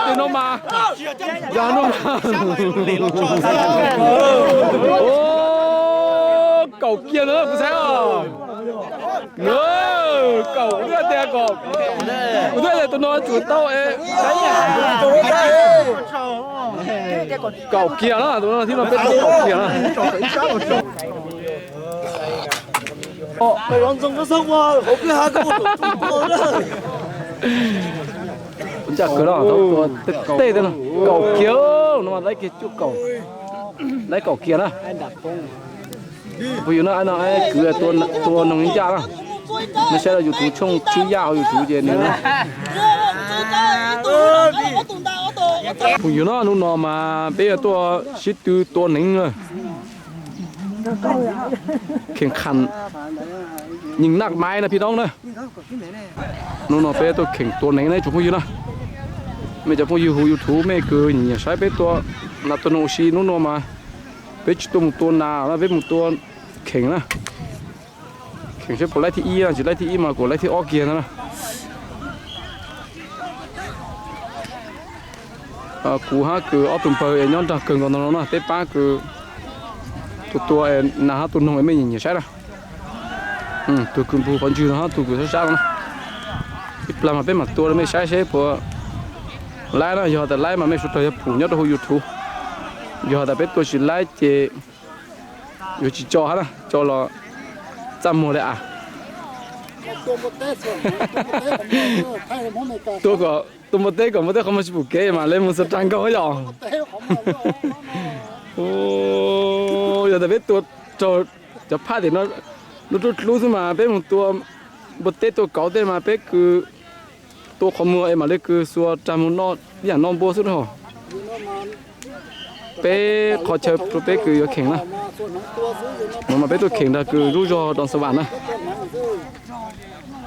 Tus no mas, yog no mas, kaum kiag na kuv xav os. Kaum, kuv twb tias kaum, kuv twb tias tus no tsuas tau es kaum kiag na, tus no thiab no peb tau kaum kiag na. Ncaj kawg no, tej tej no kaum kiag no mas laib kiag cuaj kaum, laib kaum kiag na. Phooj ywg na, no kwv tua noog ncaj na. Nej saib rau YouTube tshooj Tswb Yaj hauv YouTube ces nws na. Phooj ywg na, hnub no mas peb yuav tuaj sib tw tua neev na. Kheem kham nyeem naj maiv na phij noob na. Hnub no peb tuaj kheem tua neev na tsoom phooj ywg na. Mej cov phooj ywg hu YouTube mej kws nyiam saib peb tua nas tua noog ua si hnub no mas peb tsis tuaj mus tua nas na, peb mus tua kheem na. Kheem seb puas laib thib ib, tsis laib thib ib mas kuv laib thib ob kiag ntag na. Kuv hab kws ob tug npawg es nyob nraag kawg nkaus ntawm no na, peb pab kws tua tua nas hab tua noog es mej nyiam nyiam saib na. Tus kws npug qhov ntswg no hab tus kws sab sab no na. Ib plag mas peb mam tua rau mej saib seb puas laib na, yog tas laib mas mej suav dlawg yuav pum nyob rau hauv YouTube. Yog tas peb tua tsis laib ces yuav tsis tso hab na, tso los txaj muag li as. Tua kom tua npua teb kom npua teb qhov muag tsis pum kev mas le mus xua rag nkaug yom. Yog tas peb tua raug cov phaj tim no lub rub dlub xwb mas peb mus tua npua teb tua kauv tej mas peb kws tua qhov muag es mam li kws xua rag mus noj ib yaam noj npua xwb na. Peb qhov chaw rau peb kws yuav kheem na. No mas peb tuaj kheem nrog kws lub zog Doos Xav Vam na.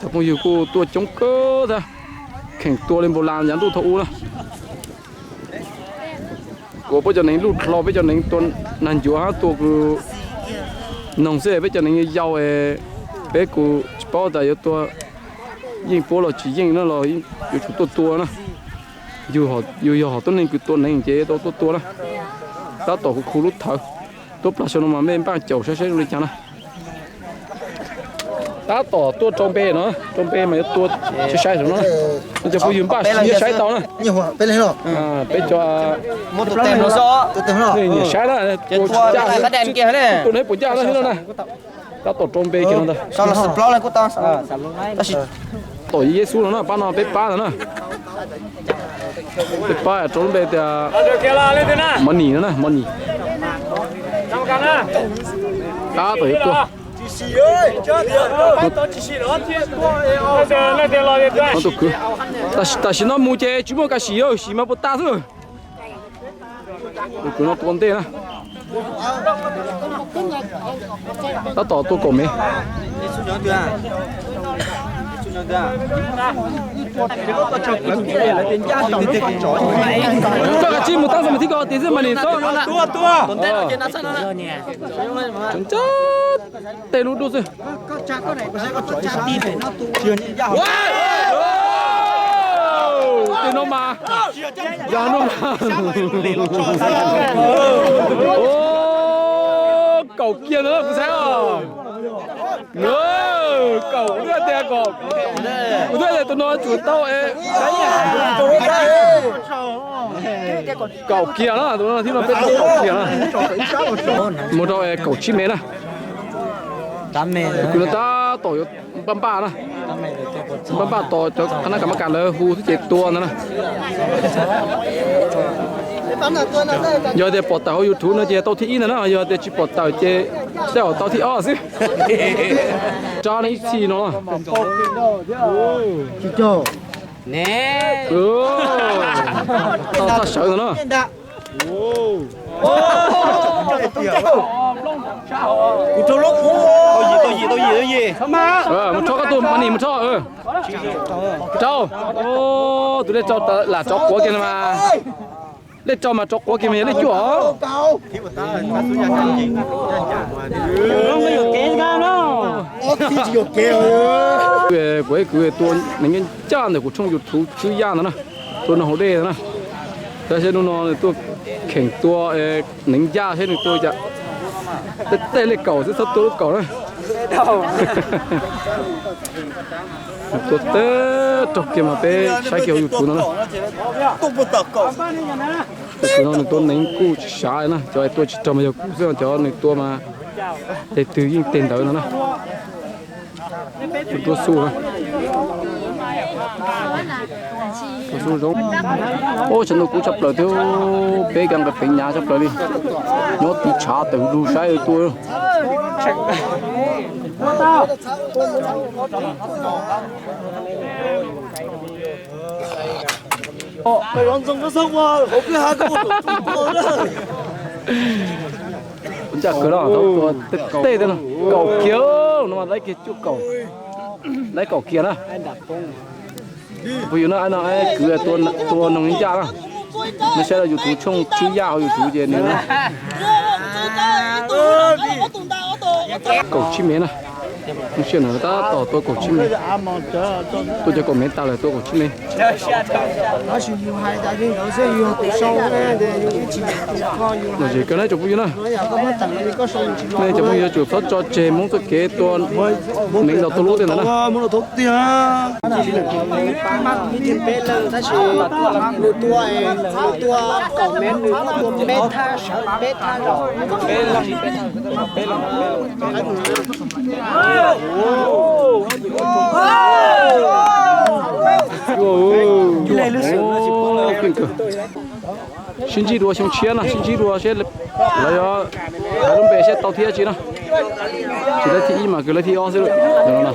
Cov phooj ywg kuj tuaj coob kawg thiab, kheem tua li npaum las yav ntuj thaum ub na. Kuas peb cov neev luj dlhau, peb cov neev tua nag ncuav hab tua kws noog xwb, peb cov neev yau yau es peb kuj tsis paub tas yuav tua yeej puab los tsis yeej na los yuav tsum tuaj tua na. Yug yog hom tuab neeg kws tua neev ces yuav tau tuaj tua na. Tab tom kuv khu lub thawv, tuaj plag saum no mas mej npaj caum saib saib zoo li cas na. Tab tom tuaj rau npe no, rau npe mas yuav tua saib saib saum no. Cov phooj ywg npaj siab saib tau na. Peb cov nyiam saib na, tua neb puas ncaj na no na. Tab tom rau npe kiag no ntag. Tom Yexus no na, pab no peb pab no na. Peb pab rau lub npe tias Mov Nis no na, Mov Nis. Tab tom yuav tuaj. Tus kwv, tam sim no mus ces tsis muaj kas sim, sim mas puas tas xwb. Tus kwv no tua ntej na. Tab tom tua kaum mev. Koj kav tsij mus tab xav mas thib ko tis xwb mas nim txob. Tej lub dub xwb. Tej no mas, yog no mas, kaum kiag ntawd kuv xav os. Kaum, kuv twb tias kaum, kuv twb tias tus no tsum tau es kaum kiag na, tus no thib no peb tau kaum kiag na. Mus rau es kaum tsib mev na. Tus kwv no tab tom yuav npaj npaj na, npaj npaj tos cov qhab nab kam mab kam lawv hu xwb ces tua ntag na. Yog tias pom tawm hauv YouTube no ces tau thib ib ntag na, yog tias tsis pom tawm ces tej zaum tau thib ob xwb. Rov ib txhis no. Tau txaj sawv ntag na. Mus rho koj tus mas nim mus rho. Rau. Tus dej lam tsov quav kiag no mas. Lej rau mas rov quav kiag mas yog lej cuaj os. Kuv ib kwv tua neev ncaj ntawm kuv tshooj YouTube Tswb Yaj ntawd na, tua no hauv dej ntawd na. Tab sis hnub no nws tuaj kheem tua neev ncaj seb nws tua cas. Tej tej lej kaum xwb, txhob tua lub kaum na. Tua teb raug kiag mas peb saib kiag hauv YouTube no na. Tus no nws tua neev kuj tsis sav na, cov tua tsis raug mas yog kuv xwb, cov nws tua mas teg twg yeej teg ntawd no na. Tus duab xu na. Tus xu zoo. Ub, tshav ntuj kub tshaj plaws thiab, peb kav nqe peev hnyav tshaj plaws li. Nyob tiv tshav tawm lug saib tua. Ncaj kawg no, tej tej no, kaum kiag no mas laib kiag cuaj kaum, laib kaum kiag na. Phooj ywg na, no kwv tua noog ncaj na. Nej saib rau YouTube tshooj Tswb Yaj hauv YouTube ces nws kaum tsib mev na. Lub sij hawm no tab tom tua kaum tsib mev. Tua cov kaum mev tas lawm tua kaum tsib mev. Lom zem kawg na tsoom phooj ywg na. Nej cov phooj ywg yuav tsum txhob tso tseg Hmoob txoj kev tua neev ntaus tuag lub tej ntawd na. Sib ntsib dua xyoo tshiab na, sib ntsib dua seb lawv yuav hais lub npe seb tau thiab tsis na. Tsis lawv thib ib mas kwv lawv thib ob xwb no na.